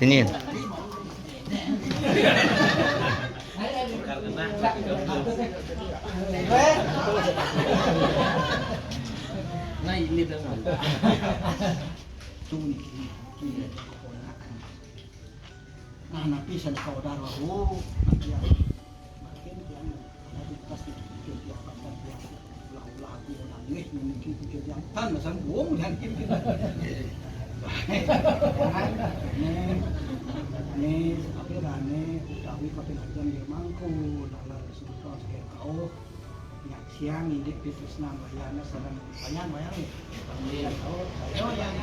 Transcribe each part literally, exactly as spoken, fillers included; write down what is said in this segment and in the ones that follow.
Ini. Nah, ini dah. Tuh, nih, nih, nih, keponakan. Nah, napi saudara, oh, napi yang makin yang, napi pasti pikir dia akan dan dia ulah-ulah aku nangis, memikir pikir yang tan, masa buang dan gitu. Ini, ini, tapi rane, utawi kopi lajang dia mangku, dalam sumpah sekian kau. Nyak siang indik pitresnan wayahna sareng wayan, wayan nih. Iya. Oh, saya yang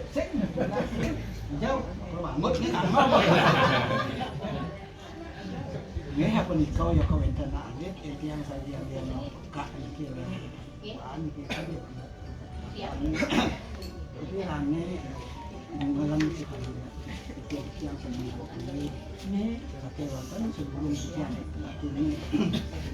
sing jauh, bangun nih, tanggal. Nggih, apa nika ya kawéntenan alit, eh, tiyang sadaya yang pekak niki lho. Wah, niki kan ya. Tapi rame, ngelam sekali. Itu yang seneng kok ini. Tapi wonten sebelum kita ini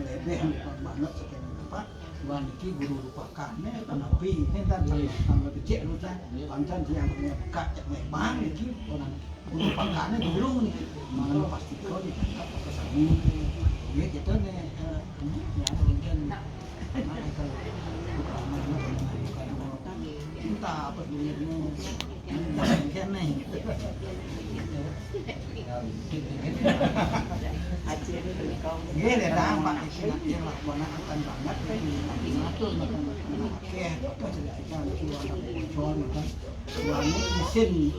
melebih banget sekian apa. Wah, niki guru rupakan, nih, tanapi, ini kan tambah becek lu kan. Pancen dia yang punya pekak, cek memang niki, orang Pakane durung niki. Malah pasti kau dianggap apa sami. Ya kita nih, eh, ini ya mungkin anak itu bukan, bukan, bukan, entah apa dunia ini. Mungkin nih. Nggih, dia tampak iki lagi yang lakonan akan banget. Ngatur, ngatur. Oke, apa cerita kita lagi, orang bocor, kan. Wani isin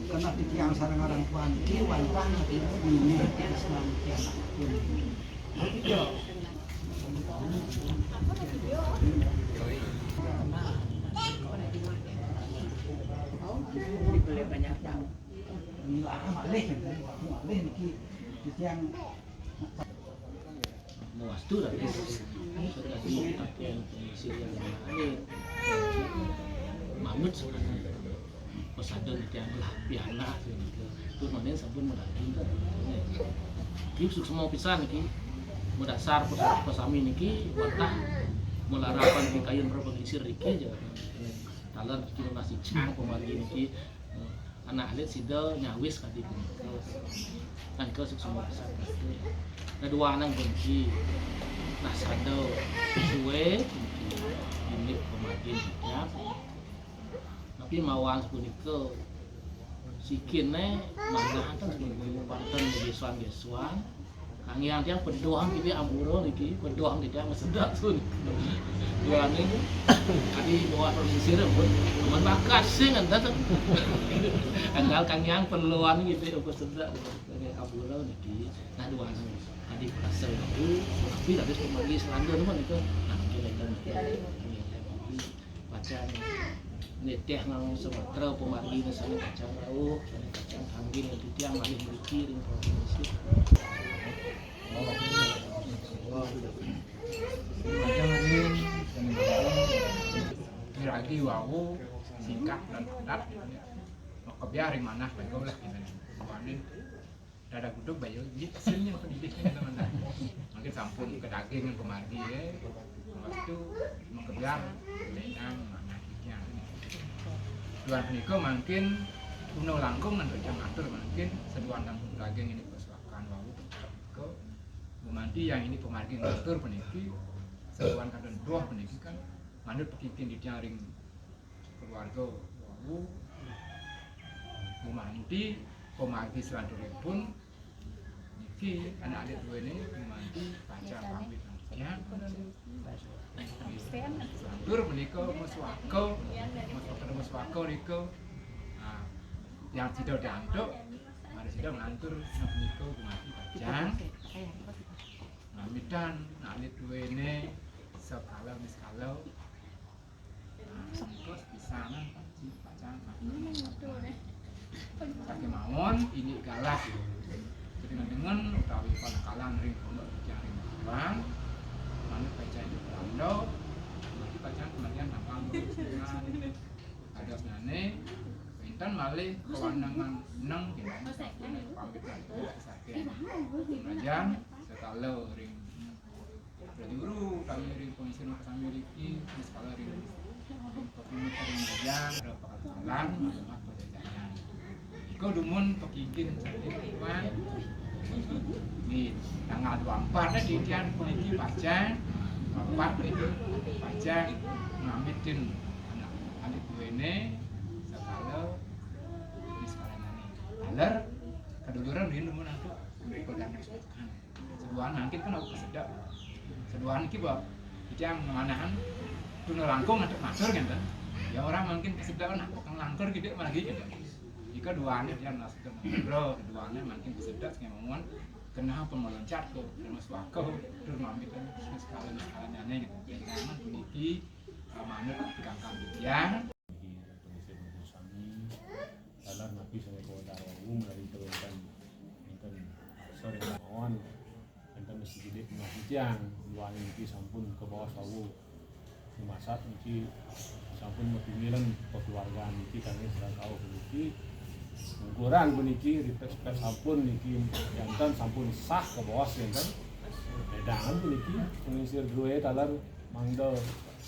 kena titiang sareng aran tuan iki wantah ini tresnan titiang. Ini lah malih, malih niki titiang. Mawastu, Raden. Sakadi pakaian pengisi yang lain. Mamut sebenarnya. Pesadon titiang lah pianak gitu. Terus mana sampun modal pinter. Iki suksma pisan iki. Modasar pes-, pesami niki wantah melarapan di kayun para pengisir iki aja. Taler iki masih cang pemargi niki. Anak alit sida nyawis kadi punika. Kan ka suksma pisan. Nah, dua anak benci. Nah, sada suwe indik pamargin hijab. Tapi mawan punika sikine manah kan panten gesuan-gesuan. Kangiang tiang pedohang iki ampura niki, pedohang tiang sedek sun. Duane iki. Adi bawa pesisir pun, aman bakas sing enten. Anggal kangiang perluan gitu ya, sedek. Ampura niki. Nah, duane. Adi pasal itu, tapi tadi pemali Selangor pun itu. Nah, kira-kira. Pacang nitih nang Sumatera, pemargi sane pacang rauh, sane pacang kangge titiang malih mriki ring provinsi. Miragi wau singkat dan padat, makebyah ring manah baiku lah, gitu. Duaning Dada gudeg bayu, iya, seneng pendidikan, teman-teman. Mungkin sampun kedagingan pemargi, ya. Waktu makebyah, lenang, manah, ya. Duaning punika mungkin guna langkung ngantos jam atur mungkin seduan langkung daging ini pesuakan wau. Ke gumanti yang ini pemargi ngatur puniki, seduan kadang doh puniki kan manut pekinkin di tiang ring keluarga wau. Gumanti pemargi selanturipun niki anak alit duene gumanti pacang pamit. Ya. Selantur menika maswaka, maswaka, maswaka nika. Nah, yang sida diantuk, mari sida ngantur menika gumanti pacang. Pamitan alit duene sekala niskala. Nah, sengkos pisanan, Pak Cik, Pak Cang, Pak Cang. Saking mawon, ini galah. Jadi dengan utawi panakalan ring pondok titiang ring Bang, manut pacang di Belanda, berarti pacang kematian nambang berhubungan. Ada senane, pinten malih kewenangan neng, gitu. Pamit lah, saking. Senajan, sekala ring Prajuru, kami ring pengisian sami riki, niskala ring, ring pemikiran ngajar, berapa kali Lan, iku dumun pekingkin saking tuan. Nih, tanggal dua empat nih, titiang puniki pacang, dua empat puniki pacang ngamitin anak alit duéné, sekala, nih, sekala nani. Taler, keduluran nih, dumun antuk, kodang. Seduané mangkin kan aku kesedak. Seduané iki, Bab. Iki yang manahan tuna langkung antuk matur ngénten. Ya, orang mangkin kesedak, nah, kok langkur gitu, malah gitu. Ika duané dia nasib, bro, keduané mangkin kesedak sing ngomong, kenapa meloncat kok, terus wako, terus mambit kan, terus kalian, kalian aneh gitu. Jangan puniki, eh, manut kangkang titiang. Niki, terus ibu sami, taler napi sané kawedar wau menawi wénten, wénten aksor yang mawon, wénten sedikit mengaji tiang, duaning niki sampun kabaos wau. Rumasat niki sampun matungilan pakeluargaan niki kangge sareng kauh puniki. Ukuran puniki, ripes-ripes sampun niki, janten sampun sah kabaos janten. Wedangan puniki, pengisir drué taler mangda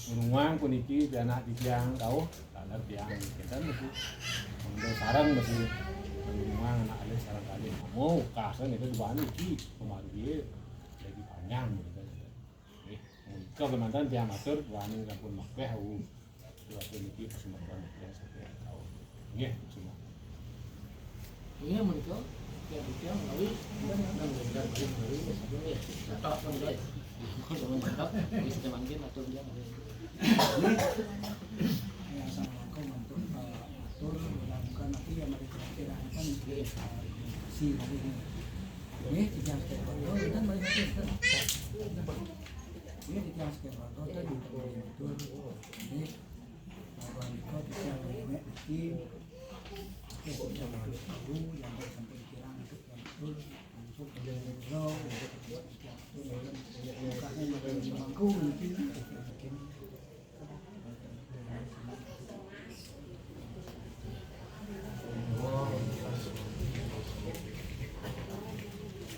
ngrunguang puniki pianak titiang kauh, taler tiang janten niki. Mangda sareng niki ngrunguang anak alit sareng kalih. Mau kasen niki duaning niki pamargi lagi panjang gitu. Nggih, menika kemanten tiang matur, duaning sampun makweh, uh, duaning niki pasemeton tiang sampun taun. Nggih, semua. Iya, menika tiang, tiang menawi, dan, dan, dan, menawi, nggih, tetap, nggih. Kalau tetap, wis, kita mangkin, atur, nggih, nggih. Nggih. Ya, assalamualaikum, untuk, eh, atur, mudah-mudahan nanti ya, mari kita kira, kan, nggih, eh, si, nggih, nggih. Nggih, titiang sekeluarga, kan, mari kita, kita. Nggih, titiang sekeluarga, kan, di tempat itu. Nggih, bahwa menika titiang nenek niki, nggih, bisa malu tahu, yang sampun kirang untuk yang betul, untuk yang betul, untuk yang betul, mukanya yang mangku niki, mungkin.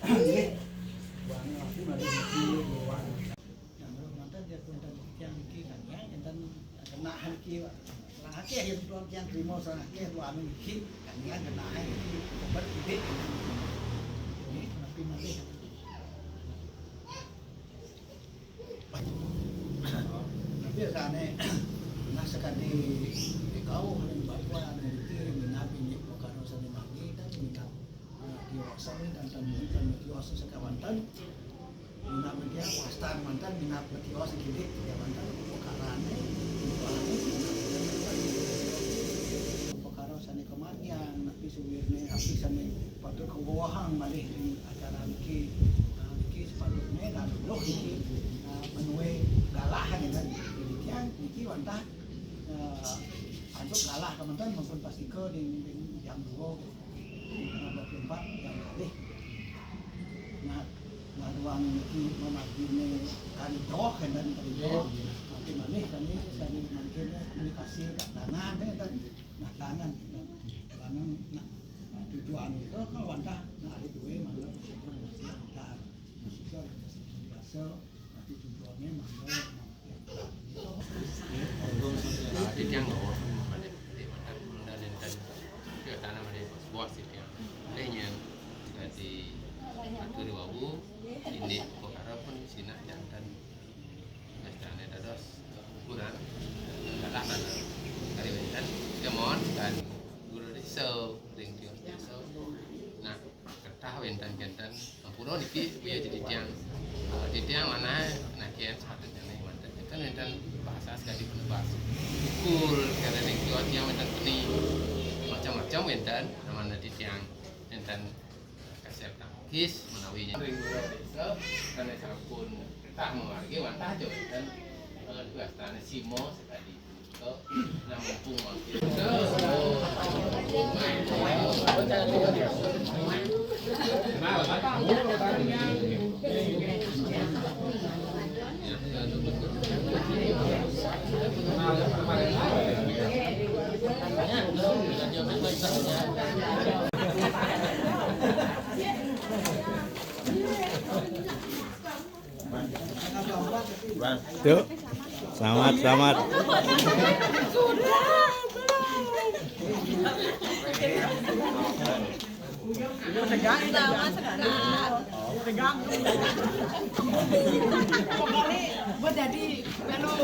Nggih. Wani, wani, mari, mari, wani. Nah, menurut mantan dia pun tadi tiang niki kan ya, enten kenahan niki, Pak. Lah, akeh ya, tuan tiang terima, sang akeh, tuan niki, kan ya, kenahan niki, obat idik. Nggih, tapi malih. Tapi ya, sane, nah, sekadi dikau, ning bakwa, ning dikir, ning nabi, ning perkara sane manggi, kan, ning tiosan, dan, dan, dan tiosan sekawanten, minat media, wastan manten, minat tiosan kidik, ya, manten, perkarane, perkarane, perkara sane kemargian, napi suwirne, napi sane patut kawuhang malih ring acara niki, nah, niki sepatutne, dan luluh niki, nah, menuwe galah, ya, kan, demikian, niki wantah, eh, antuk galah kemanten, maupun pastika ring, ring jam dua. Nomor empat yang kalih. Nah, nah, ruang niki memadine karidoh, kan, karidoh. Makin malih kami, kami makin komunikasi kat tangan, kan, kan. Nah, tangan, kan. Tangan, nah, nah, tujuan itu kan wantah, nah, ada dua, mana, kita, biasa, tapi tujuannya, mana, Titiang ngawak balik, balik mantan, mantan, mantan. Ke tanah balik, bos, bos, titiang. Lehnya, dadi atur wau, indik perkara pun sinah jantan. Wastane dados ukuran, kalah tanah. Kari wénten, kemon, dan guru desa, ring tios desa. Nah, ketah wénten-kénten. Sampura niki, uya titiang. Eh, titiang manah, nah, kén sepatutnya nih, wénten. Kan wénten bahasa sekadi penebas. Pukul, sekadi ning tios tiang wénten peni. Macam-macam wénten, namanya titiang. Wénten, eh, kasép tangkis, menawi ring desa, kan sampun ketah memargi, wantah aja wénten. Eh, niku astane simo sekadi. Yuk, selamat, selamat. Tegak, tegak. Tegak. Pokoknya buat jadi melu.